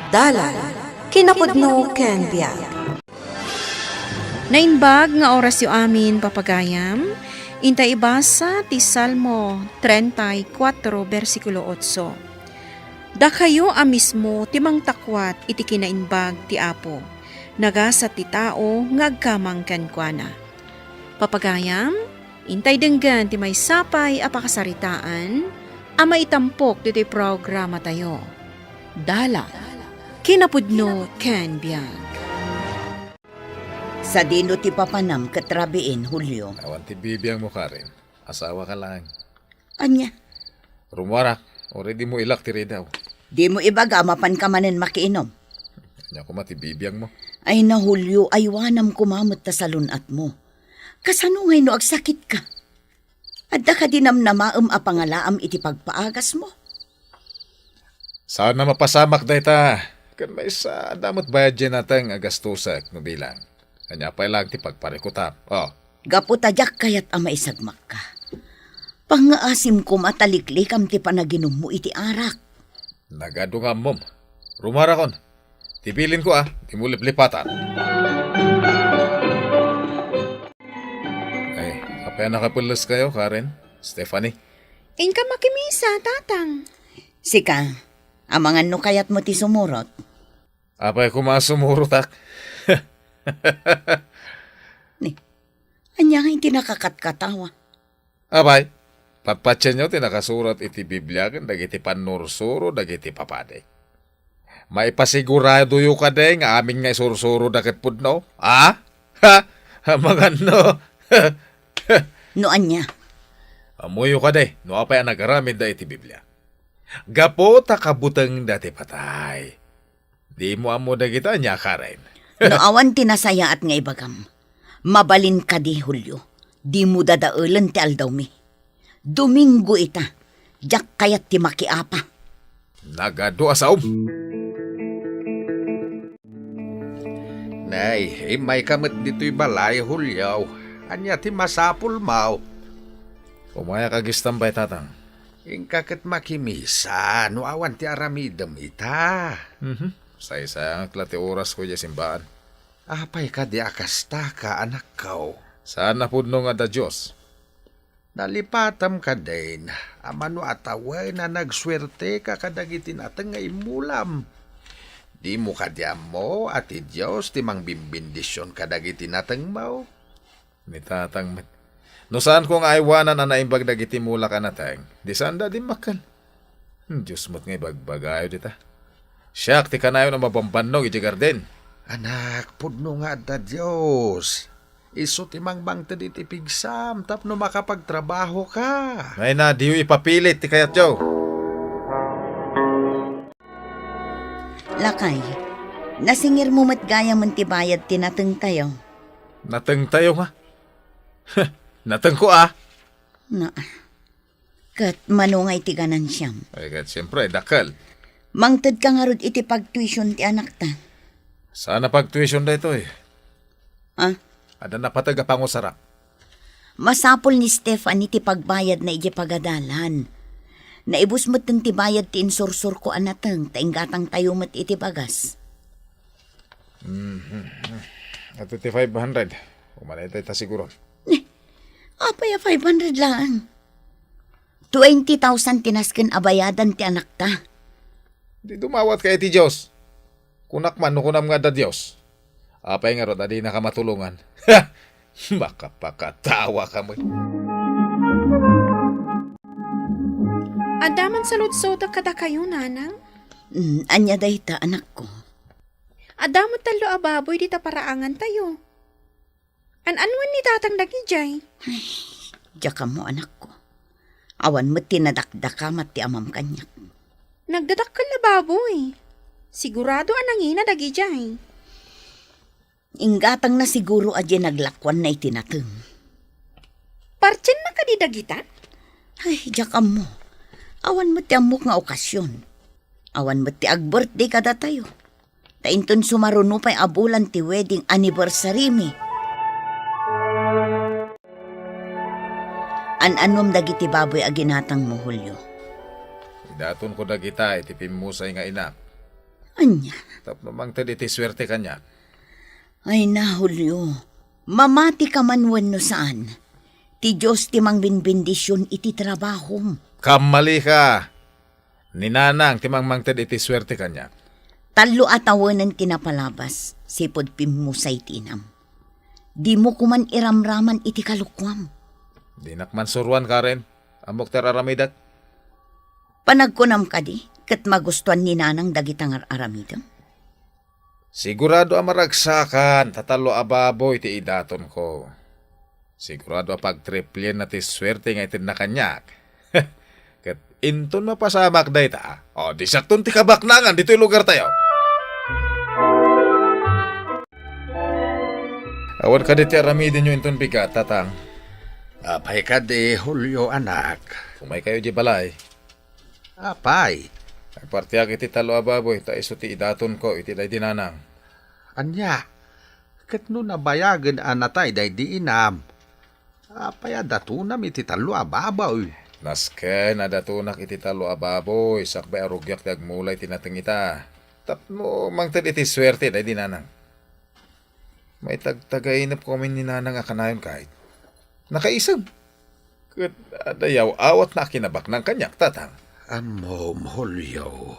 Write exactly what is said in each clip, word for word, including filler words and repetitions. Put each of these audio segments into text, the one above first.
Dalan, kinapudno ken biag. Naimbag nga orasyo amin, papagayam. Inta ibasa ti Salmo treinta y cuatro, bersikulo otso. Dakayo a mismo ti mangtakuat iti kinaimbag ti Apo. Nagasat ti tao nga agkamang kenkuana. Papagayam, intay denggen ti maysa pay a pakasaritaan a maitampok ditoy programatayo. Dalan, kinapudno ken biag. Sadino ti papanam ket rabiin, Julio? Awan ti bibiangmo, Karen. Asawaka laeng. Ania? Rumuarak, uray dimo ilak ti ridaw. Dimo ibaga a mapanka manen makiinom? Ania koma ti bibiangmo? Ay na, Julio, aywanam koma met ta salun-atmo. Kasano ngay no agsakitka? Adda kadi namnamaem a pangalaam iti pagpaagasmo? Saan a mapasamak dayta. Ken maysa, adda met bayad diay nateng a gastosek no bilang. Ania pay laeng ti pagparikutam? Oh. Gapu ta diak kayat a maisagmakka. Pangngaasim koma ta liklikam ti panaginummo iti arak. Nagadu nga ammom. Rumuarakon. Ti bilinko a, dimo liplipatan. Ay, apay a nakapelleskayo, Karen, Stephanie? Inka makimisa, Tatang. Sika, amangan no kayatmo ti sumurot. Apay koma a sumurotak? Ni, ania nga iti nakakatkatawa? Apay, patpatienyo ti nakasurat iti Biblia ken dagiti pannursuro dagiti papadi. Maipasiguradoyo kadi nga amin nga isursuroda ket pudno? A? Ha? Amangan no? No ania? Ammoyo kadi no apay a nagaramidda iti Biblia. Gapu ta kabutengda ti patay. Dimo ammo dagita, ania, Karen? No awan ti nasayaat nga ibagam, mabalin kadi, Julio, dimo dadaelen ti aldawmi. Domingo ita, diak kayat ti makiapa. Nagadu a saom. Nay, immayka met ditoy balay, Julio. Ania ti masapulmo? Umayak agistambay, Tatang. Inka ket makimisa no awan ti aramidem ita. Mhm. Saysayangek la ti orasko idiay simbaan. Apay kadi a kastaka, anakko? Saan a pudno nga adda Dios. Nalipatam kadin, a mano a tawen a nagsuerteka kadagiti nateng nga immulam. Dimo kadi ammo a ti Dios ti mangbimbendisyon kadagiti natengmo? Ni Tatang met. No saanko nga aywanan a naimbag dagiti mulak a nateng, di saanda dimmakkel. Dios met nga ibagbagayo dita. Siak ti kanayon a mabambannog idiay garden. Anak, pudno nga adda Dios. Isu ti mangmangted iti pigsam tapno makapagtrabahoka. Nay na, diyo ipapilit ti kayatyo. Lakay, nasingirmo met gayamen ti bayad ti natengtayo. Natengtayo nga? Natengko a. Na, ket mano nga iti ganansiam? Ay, ket siempre, dakkel. Mangtedka ngarud iti pagtuition ti anakta. Saan a pagtuition daytoy? Ah? Adda napateg a pangusarak. Masapul ni Stephanie ti pagbayadna idiay pagadalan. Naibus metten ti bayad ti insursurko a nateng ta inggatangtayo met iti bagas. Mhm. Ato ti five hundred. Umanay tayo ta siguro. Eh, apay a five hundred laeng? Twenty thousand ti nasken a bayadan ti anakta. Di dumawatka iti Dios. Kunak man no kunam nga adda Dios. Apay ngarud a dinaka matulongan? Makapakatawa ka met. Adda man saludsodek kadakayo, nanang? Mm, ania dayta, anakko? Adda met tallo a baboy dita paraangantayo. An-anuen ni tatang dagidiay? Ay, diak ammo, anakko. Awan met ti nadakdakamat ti amam kaniak. Nagdadakkel a baboy. Sigurado a nangina dagidiay. Inggatangna siguro a diay naglakuanna iti nateng. Partienna kadi dagita? Ay, diak ammo. Awan met ti ammok nga okasion. Awan met ti ag-birthday kadatayo. Ta inton sumaruno pay a bulan ti wedding anniversary-mi. An-anuem dagiti baboy a ginatangmo, Julio? Idatonko dagita iti pimmusay nga inak. Ania? Tapno mangted iti suerte kaniak. Ay na, Julio. Mamati ka man wenno saan, ti Dios ti mangbinbendision iti trabahom. Kammalika! Ni Nanang ti mangmangted iti suerte kaniak. Tallo a tawenen ti napalabas, sipud pimmusay ti inam. Dimo koman iramraman iti kalukuam. Dinak man suroan, Karen. Ammok ti ar-aramidek. Panagkunam kadi, ket magustuan ni Nanang dagita nga ar-aramidem? Sigurado a maragsakan, ta tallo a baboy ti idatonko. Sigurado a pagtriplienna ti suerte nga itedna kaniak. Ket inton mapasamak dayta, o, di siakton ti kabaknangan ditoy lugartayo. Awan kadi ti aramidenyo inton bigat, Tatang? Apay kadi, Julio, anak? Umaykayo di balay. Apay? Agpartiak iti tallo a baboy, ta isu ti idatonko iti daydi Nanang. Ania? Ket no nabayagen a natay daydi inam, apay a datonam iti tallo a baboy? Nasken a datonak iti tallo a baboy, sakbay a rugiak ti agmula iti nateng ita. Tapno mangted iti suerte daydi Nanang. Maitagtagainepko amin ni Nanang a kanayon kayat. Nakaisag. Ket adda yaw-awatna a kinabaknang kaniak, Tatang. Ammom, Julio.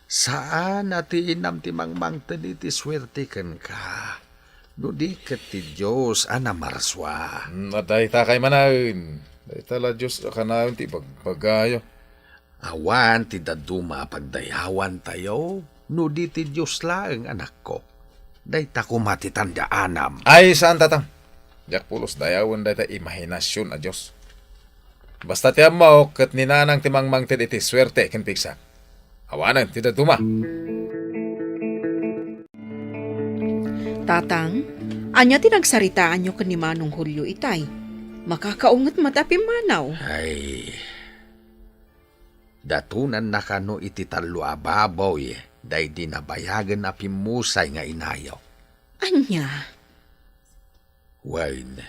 Saan a ti inam ti mangmangted iti suerte kenka, no di ket ti Dios a namarsua. Hmm, adda itakay manen. Dayta la Dios a kanayon ti ibagbagayo. Awan ti dadduma a pagdayawantayo, no di ti Dios laeng, anakko. Dayta koma ti tandaanam. Ay, saan, Tatang. Diak pulos dayawen dayta imahinasion a Dios. Basta ti ammok, ket ni Nanang ti mangmangted iti suerte ken pigsak. Awanen ti dadduma. Tatang, ania ti nagsaritaanyo ken ni Manong Julio itay? Makakaunget met a pimmanaw. Ay, datonanna kano iti tallo a baboy daydi nabayagen a pimmusay nga inayo. Ania? Wen,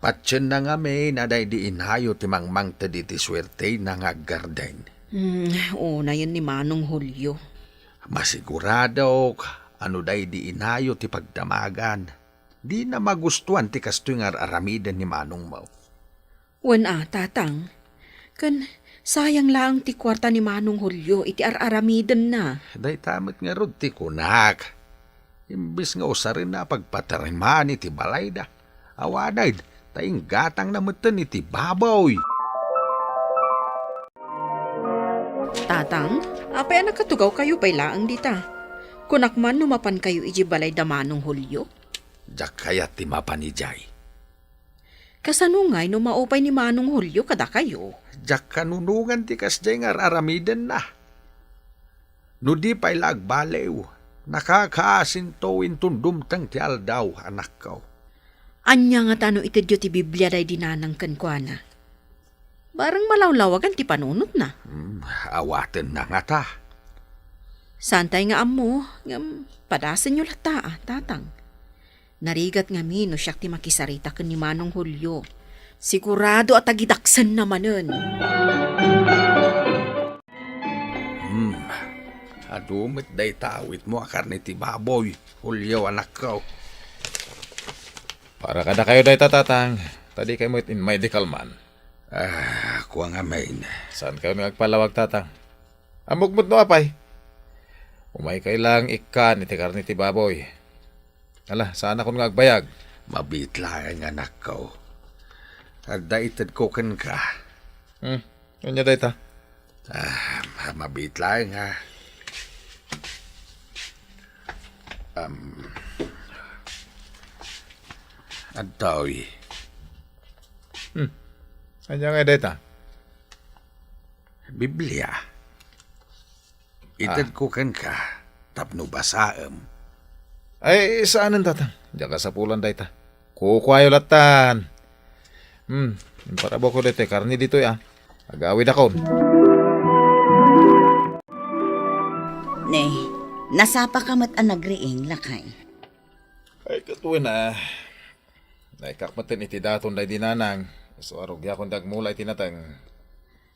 patienna ngamin a daydi inayo ti mangmangted iti suertena nga aggarden. Hmm, unayen ni Manong Julio. Masiguradok a no daydi inayo ti pagdamagan, dina magustuan ti kastoy nga ar-aramiden ni manongmo. Wen a, Tatang. Ken sayang laeng ti kuarta ni Manong Julio iti ar-aramidenna. Dayta met ngarud ti kunak. Imbes nga usarenna a pagpatariman iti balayda, awanen ta inggatangna metten iti baboy. Tatang, apay a nakatugawkayo pay laeng dita? Kunak man no mapankayo idiay balay da Manong Julio? Diak kayat ti mapan idiay. Kasano ngay no maupay ni Manong Julio kadakayo? Diak kanunongan ti kasdiay nga ar-aramidenna. No di pay la agbaliw, nakakaasinto inton dumteng ti aldaw, anakko. Ania ngata no itedyo ti Biblia daydi nanang kenkuana? Bareng malawlawagan ti panunotna. Hmm, awatenna ngata. Saantay nga ammo, ngem padasenyo latta, a, Tatang. Narigat ngamin no siak ti makisarita ken ni Manong Julio. Sigurado a tagidaksenna manen. Hmm. Adu met dayta awitmo a karne ti baboy, Julio, anakko. Para kadakayo dayta, Tatang. Ta dikay met in medical man. Ah, kua ngamin. Saankayo nga agpalawag, Tatang? Ammok met no apay. Umaykay lang ikkan iti karne ti baboy. Ala, saanakon nga agbayag. Mabiit laeng, anakko. Adda itedko kenka. Hmm, ania dayta? Ah, mabiit laeng, ha. Um, adtoy. Hmm. Ania nga dayta? Biblia. Itedko kenka tapno basaem. Ay, saanen, Tatang. Diak kasapulan dayta. Kukuayo lattan. Hmm, imparabako daytoy karne ditoy, a. Agawidakon. Ne, nasapaka met a nagriing, lakay. Ay, ket wen a. Naikak metten iti daton daydi nanang. Isu a rugiakon ti agmula iti nateng.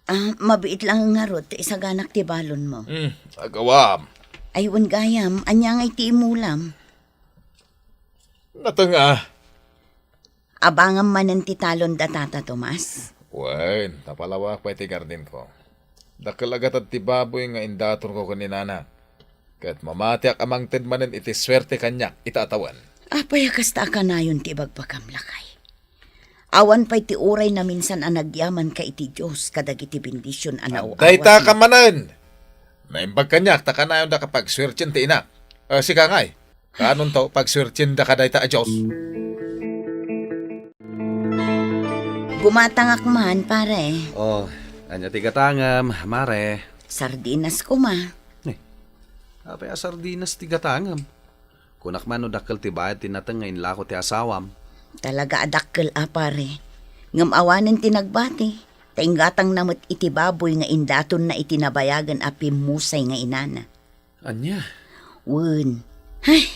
Ah, mabiit lang ngarud ta isaganak ti balonmo. Hmm, agawam. Ay, wen gayam, ania ngay ti imulam? Natenga. Abangam manen ti talon da Tata Tomas? Wen, napalawak pay ti gardenko. Dakkel a gatad ti baboy nga indatonko ken ni Nana. Ket mamatiak a mangted manen iti suerte kaniak ita a tawen. Apay a kasta a kanayon ti ibagbagam, lakay? Awan pay ti uray naminsan a nagyamanka iti Dios kadagiti bendision a naawat. Dayta ka manen! Naimbag kaniak ta kanayonda ka pagsuertien ti inak. Ah, sika ngay, kaanonto pagsuertiendaka dayta a Dios? Gumatangak man, pare. Oh, ania ti gatangem, mare? Sardinas koma. Eh, apay a sardinas ti gatangem? Kunak man no dakkel ti bayad ti nateng nga inlako ti asawam. Talaga a dakkel a, pare. Ngem awanen ti nagbati, ta inggatangna met iti baboy nga indatonna iti nabayagen a pimmusay nga inana. Ania? Wen. Ay,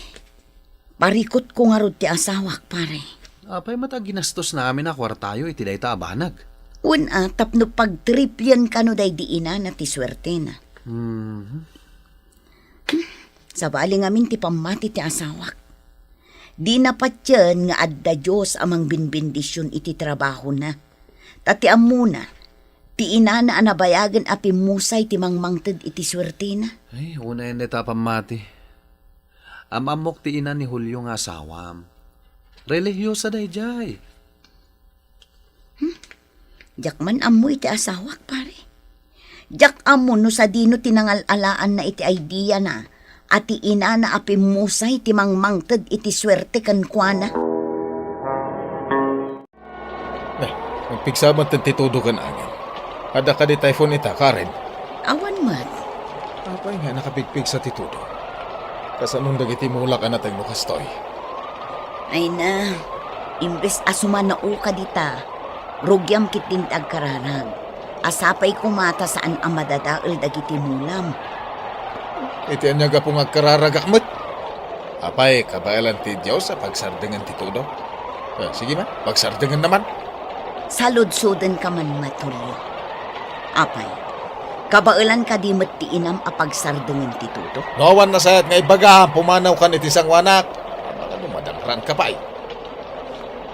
parikutko ngarud ti asawak, pare. Apay met a ginastosna amin a kuartayo iti dayta a banag? Wen a, tapno pagtriplian kano daydi inana ti suertena. Mhm. Sabali ngamin ti pammati ti asawak. Dina patien nga adda Dios a mangbinbendision iti trabahona. Ta ti ammona, ti inana a nabayagen a pimmusay ti mangmangted iti suertena. Ay, unayen dayta a pammati. Am-ammok ti ina ni Julio nga asawam. Relihiyosa daydiay. Hmm? Diak man ammo iti asawak, pare. Diak ammo no sadino ti nangal-alaanna iti idea na a ti inana a pimmusay ti mangmangted iti suerte kenkuana. Ne, nagpigsa met ti todo ken angin. Adda kadi typhoon ita, Karen? Awan met. Apay nga nakapigpigsa ti todo? Kasanon dagiti mulak a nateng no kastoy? Ay na, imbes a sumanaoka dita, rugiam ketdin ti agkararag. A sapay koma ta saan a madadael dagiti mulam. Iti ania gapu nga agkararagak met? Apay, kabaelan ti Dios a pagsardengen ti todo? Eh, sige man, pagsardengenna man. Saludsodenka man met, Julio. Apay, kabaelan kadi met ti inam a pagsardengen ti todo? No awan nasayaat nga ibagam, pumanawkan iti sangoanak. Amangan no madangranka pay.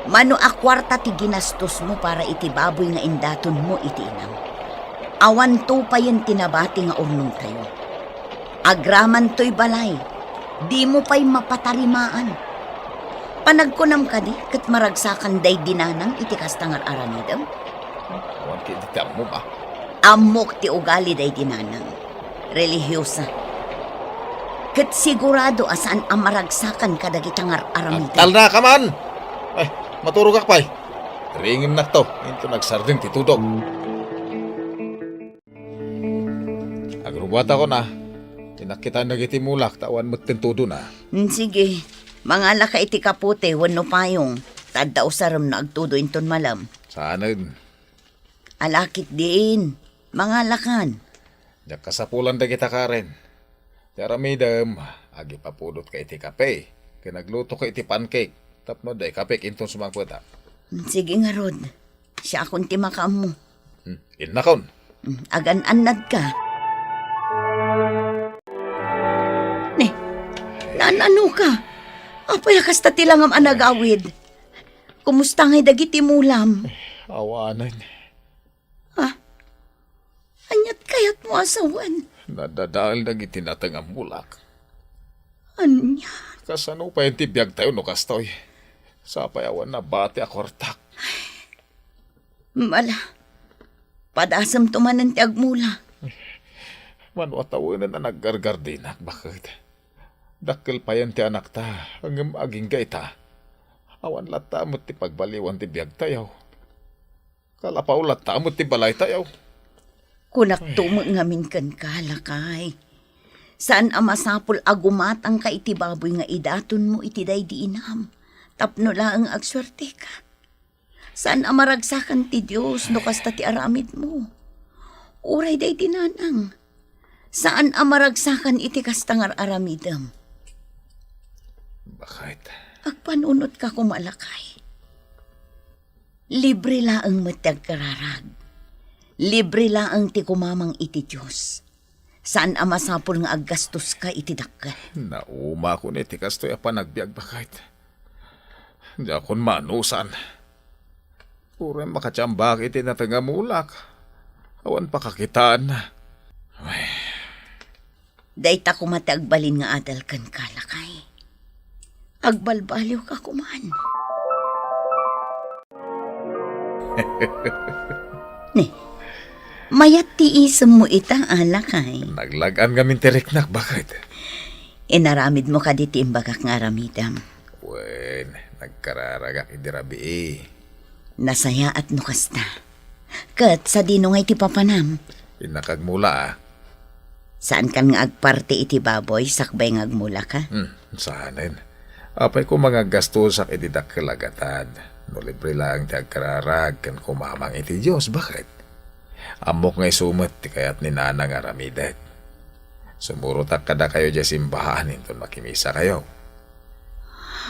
Mano a kuarta ti ginastosmo para iti baboy nga indatonmo iti inam? Awanto payen ti nabati nga urnongtayo. Agramantoy balay, dimo pay mapatarimaan. Panagkunam kadi ket maragsakan daydi nanang iti kasta nga ar-aramidem? Awan ket iti ammom a. Ammok ti ugali daydi nanang. Relihiyosa. Ket sigurado a saan a maragsakan kadagita nga ar-aramidem. Agtalnaka man! Ay, maturogak pay. Ringennakto, inton agsardeng ti todo. Agrubbuatakon a, ti nakitaan dagiti mulak ta awan metten todona. Mm, sige, mangalaka iti kapote wenno payong, ta adda usarem no agtodo inton malem. Saanen. Ala ketdin, mangalakan. Diak kasapulan dagita, Karen. Ti aramidem, agipapudotka iti kape, ken aglutoka iti pancake, tapno adda ikapek inton sumangpetak. Mm, sige ngarud. Siakon ti makaammo. Hmm, innakon. Hmm, agan-annadka. Ne, naan-ano ka? Apay a kasta ti langam a nagawid? Kumusta ngay dagiti mulam? Awanen. Ha? Aniat kayatmo a sawen? Nadadael dagiti nateng a mulak. Ania? Kasano pay ti biagtayo no kastoy? Sapay awan nabati a kuartak. Mala, padasemto manen ti agmula. Mano a tawenen a naggargardinak, baket. Dakkel payen ti anakta, ngem agingga ita. Awan latta met ti pagbaliwan ti biagtayo. Kalapaw latta met ti balaytayo. Kunakto met ngamin kenka, lakay. Saan a masapul a gumatangka iti baboy nga idatonmo iti daydi inam, tapno laeng agsuerteka. Saan a maragsakan ti Dios no kasta ti aramidmo. Uray daydi nanang, saan a maragsakan iti kasta nga ar-aramidem. Baket. Agpanunotka koma, lakay. Libre laeng met ti agkararag. Libre laeng ti kumamang iti Dios. Saan a masapul nga aggastoska iti dakkel. Naumakon iti kastoy a panagbiag, baket. Diakon maanusan. Uray makatiambak iti nateng a mulak. Awan pakakitaan. Ay. Dayta koma ti agbalin nga adal kenka, lakay. Agbalbaliwka koman. Ni, mayat ti isemmo ita, a, lakay. Naglag-an ngamin ti riknak, baket. Inaramidmo kadi ti imbagak nga aramidem? Wen, nagkararagak idi rabii. Nasayaat no kasta. Ket sadino ngay ti papanam? Innak agmula, a. Saankan nga agparti iti baboy sakbay nga agmulaka? Hmm, saanen. Apay koma nga aggastosak iti dakkel a gatad. No libre laeng ti agkararag ken kumamang iti Dios, baket? Ammok nga isu met ti kayat ni Nana nga aramidek. Sumurotak kadakayo diay simbahan inton makimisakayo.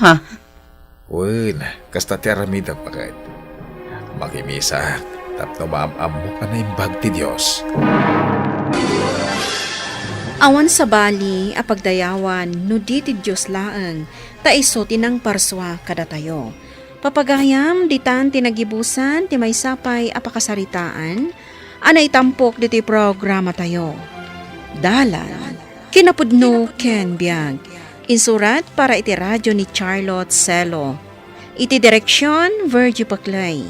Ha? Wen, kasta ti aramidek, baket. Makimisak tapno maam-ammok a naimbag ti Dios. Awan sabali a pagdayawan no di ti Dios laeng, ta isu ti nangparsua kadatayo. Papagayam, ditan ti nagibusan ti maysa pay a pakasaritaan a naitampok ditoy programatayo. Dalan, kinapudno ken biag. Insurat para iti radio ni Charlotte Celo. Iti direksyon, Virgie Paclay.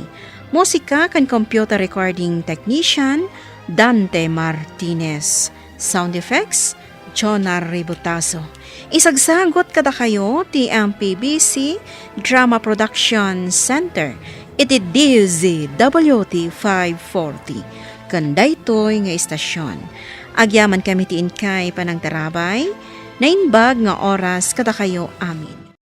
Musika ken computer recording technician, Dante Martinez. Sound effects, Jonar Ributaso. Isagsagut kadakayo ti M P B C Drama Production Center iti D Z W T five forty ken daytoy nga istasyon. Agyamankami ti inkay panangtarabay, naimbag nga oras kadakayo amin.